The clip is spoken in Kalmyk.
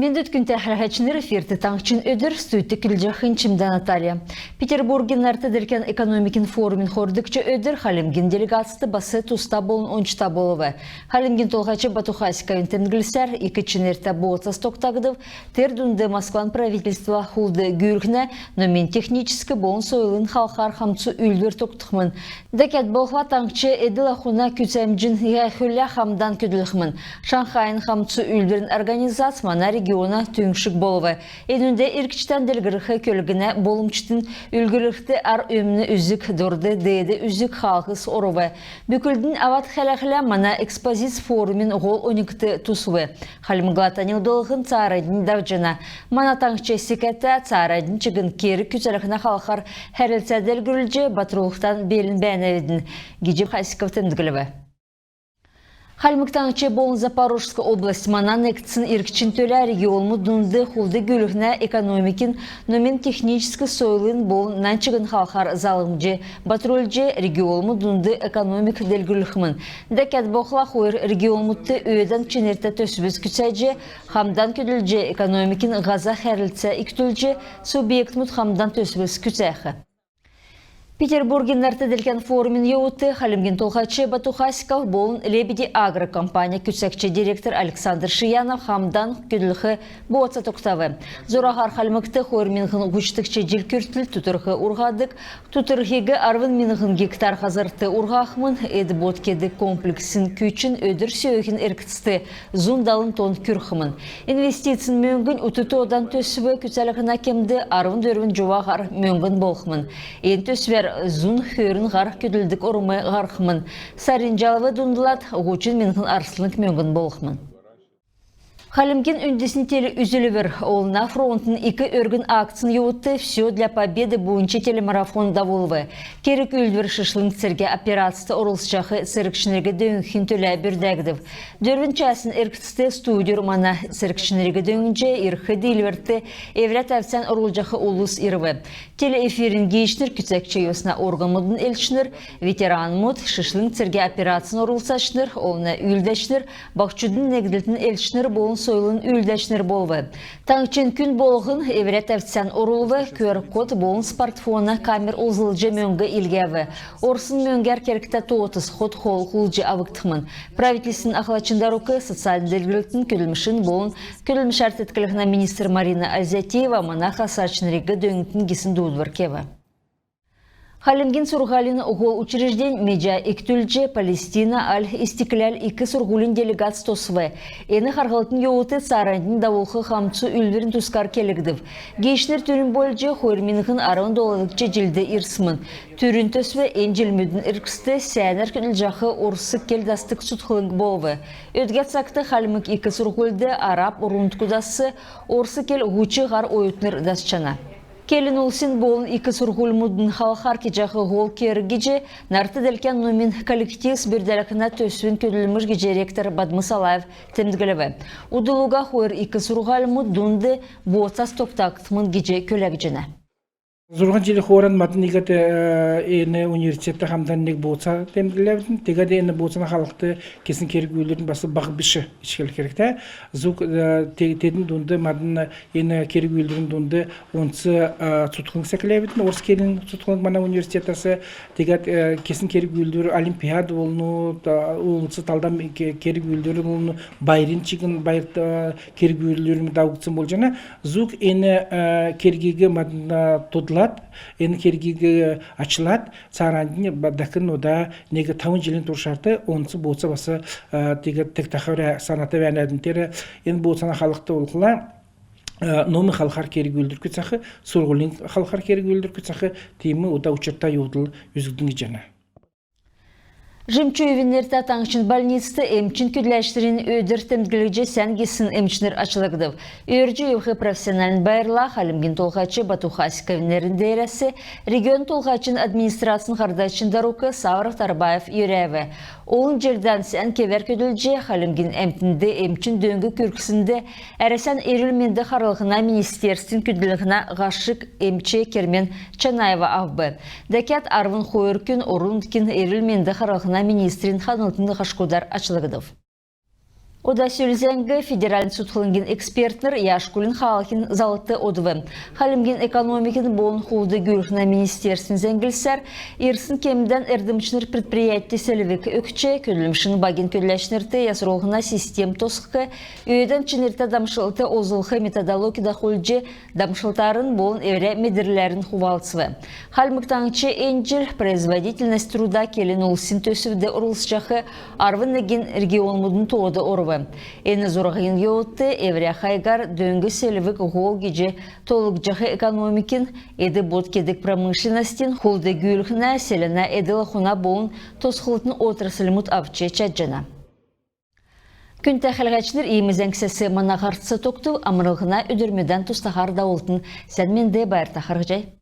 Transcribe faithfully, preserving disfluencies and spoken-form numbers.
Мендвт, күндтә хәләһәчнр! Эфирт «Таңһчин өдр», студьд көдлҗәхнь Чимдә Наталья. Петербургин нарт-делкән экономикин форумин хойрдгч өдр Хальмгин делегацд бас туста болн ончта болв. Хальмгин Толһач Бату Хасиковин темдглсәр, ик чинртә бооцас тогтагдв. Тер дунд Москван правительствла хулд-гүүлһнә, номин-техническ болн сойлын халхар хамцу үүлдвр тогтхмн. Дәкәд болхла, таңһч эдл-ахун күцәмҗин һәәхүллә хамдан көдлхмн. Шанхайн хамцу үүлдврин организац мана региона түңшг болв. Энүнд иргчдән делгрх көлгнә болмҗин үлгүрлхд, ар-өмн үзг, дорд-деед үзг хаалһс орв. Бүклднь авад хәләхлә, мана экспозиц форумин һол оньгт тусв. Хальмгла таньлдлһн цааранднь давҗана. Мана таңһч секәтә, цааранднь чигн керг күцәлһнә халхар хәрлцә делгрүлҗ, батрулхдан белн бәәнәвидн, — гиҗ Хасиков темдглв. Хальмг Таңһч болн Запорожск область мана негдсн иргчин төлә регионмуд дунд хулд-гүүлһнә, экономикин, номин-техническ, сойлын болн нань чигн халхар залһмҗ батрулҗ, регионмуд дунд экономик делгрүлхмн. Дәкәд болхла, хойр регионмудт өөдән чинртә төсвс күцәҗ, хамдан көдлҗ, экономикин һаза хәрлцә икдүлҗ, субъектмуд хамдан төсвс күцәх. Петербургин нарт-делкән форумин йовудт Хальмгин Толһач Бату Хасиков болн «Лебеди-Агро» компанин күцәгч директор Александр Шиянов хамдан көдлх бооца тогтав. Зураһар Хальмгт хойр миңһн һучдгч җил күртл тутрһ урһадг, тутрһиг арвн миңһн гектар һазрт урһахмн. Эд-бод кедг комплексин күчн өдр сөөһин эргцд зун далн тонн күрхмн. Инвестицин мөңгнь ут тоодан төсв күцәлһнә кемд арвн дөрвн җува һар мөңгн болхмн. Эн төсвәр зун хөрн һар көдлдг орм һархмн. Сарин җалв дундлад һучн миңһн арслң мөңгн болхмн. Хальмгин үндсн телеүзүлвр «Олна фронтын ик өргн» акцин йовудт «Всё для победы» буйнч телемарафон давулв. Керг-үүлдвр шишлң цергә операцд орлцҗах цергчнриг дөңнхин төлә бүрдәгдв. Дөрвн часин эргцд студьур мана цергчнриг дөңнҗ, ирх диилврт эврә тәвцән орулҗах улс ирв. Телеэфирин гиичнр күцәгч йосна органмудын элчнр, ветеранмуд, шишлң цергә операцин орлцачнр, олна үүлдәчнр, баһчудын негдлтин элчнр болн сойлын үүлдәчнр болв. Таңһчин күн болһн эврә тәвцән орулв. Q R-код болн смартфона камер олзлҗ мөңг илгәв. Орсн мөңгәр кергтә тоотс, хот-хол хулдҗ авгдхмн. Правительствин ахлачин дарук, социальн делгрлтин, көдлмшин болн көдлмшәр теткллһнә министр Марина Ользятиева мана харсачнриг дөңнтн гисн дуудвр кев. Хальмгин сурһулин һол учреждень меҗә икдүлҗ, Палестина Аль-Истикляль ик сурһулин делегац тосв. Эн харһлтын йовудт цааранднь давулх хамцу үүлдврин тускар келгдв. Гиичнр түрүн болҗ хойр миңһн арвн доладгч җилд ирсмн. Түрүн төсв эн җилмүдин эргцд сәәнәр көдлҗәх орс кел дасдг цутхлң болв. Өдгә цагт Хальмг ик сурһульд араб орн-нутгудас орс кел һуч һар оютнр дасчана. Келн улсин болн ик сурһульмудын халхар кеҗәх һол керг гиҗ нарт-делкән номин коллективс бүрдәлһнә төсвин көдлмш гиҗ ректор Бадма Салаев темдглв. Удл уга хойр ик сурһульмуд дунд бооцас тогтагдхмн гиҗ күләгдҗәнә. Зурһан җил хооран мадн иигәд, э, эн университетт хамдан нег бооца темдгләвидн. Тегәд эн бооцана халхд кесн керг-үүлдврнь бас баһ биш гиҗ келх кергтә. Зуг, э, те-, тедн дунд мадн эн керг-үүлдврин дунд онц, э, цутхлң секләвидн, орс келн цутхлң мана университетас. Тегәд, э, кесн керг-үүлдвр, олимпиад болн, та-, онц талдан ке-, керг-үүлдвр болн, байрин чигн байрт, э, керг-үүлдврмүд давгдсн болҗана. Зуг эн, э, кергиг мадн, э, тодлад, эн кергиг, э, ачлад, цааранднь ба-, дәкн ода нег тавн җилин туршарт онц бооца бас, э, тегәд тегтәхәр саната бәәнәвидн. Тер эн бооцана халхд болхла, э, номин халхар керг-үүлдвр күцәх, сурһулин халхар керг-үүлдвр күцәх, тиим ода учрта йовдл үзгднә гиҗәнә. Жемчуевин нертә таңһчин больницд эмчин көдләчнрин өдр темдглҗ, сән гисн эмчнр ачлгдв. Өөрдҗ йовх профессиональн байрла Хальмгин Толһач Бату Хасиковин нерн деерәс региона толһачин администрацин һардачин дарук Савр Тарбаев йөрәв. Олн җилдән сән кевәр көдлҗ, Хальмгин әмтнд эмчин дөң күргснд Әрәсән эрүл-менд харлһна министерствин көдллһнә һашг эмч Кермен Чанаева авв. Дәкәд арвн хойр күн орн-нутгин эрүл-менд харлһна министрин ханлтын һашгудар ачлгдв. Ода сүл зәңг. Федеральн цутхлңгин экспертнр Яшкулин хаалһин заллт одв. Хальмгин экономикин болн хулд-гүүлһнә министерствин зәңглсәр, ирсн кемдән эрдмчнр предприятьд селвг өгч, көдлмшин багин көдләчнрт ясрулһна систем тосхх, өөдән чинртә дамшлт олзлх методологь дахулҗ дамшлтарн болн эврә медрләрн хувалцв. Хальмг Таңһч эн җил «Производительность труда» келн-улсин төсвд орлцҗах арвн негн регионмудын тоод орв. Эн зураһин йовудт эврә хайгар дөң селвг һол гиҗ тоолгдҗах экономикин, эд-бод кедг промышленностин, хулд-гүүлһнә, селәнә эдл-ахун болн тосхлтын отрасльмуд авч чадҗана. Күндтә хәләгчнр, иим зәңгсәс мана һарц тогтв. Амрлһна өдрмүдән тустаһар давултн. Сән менд, байрта харһцхай.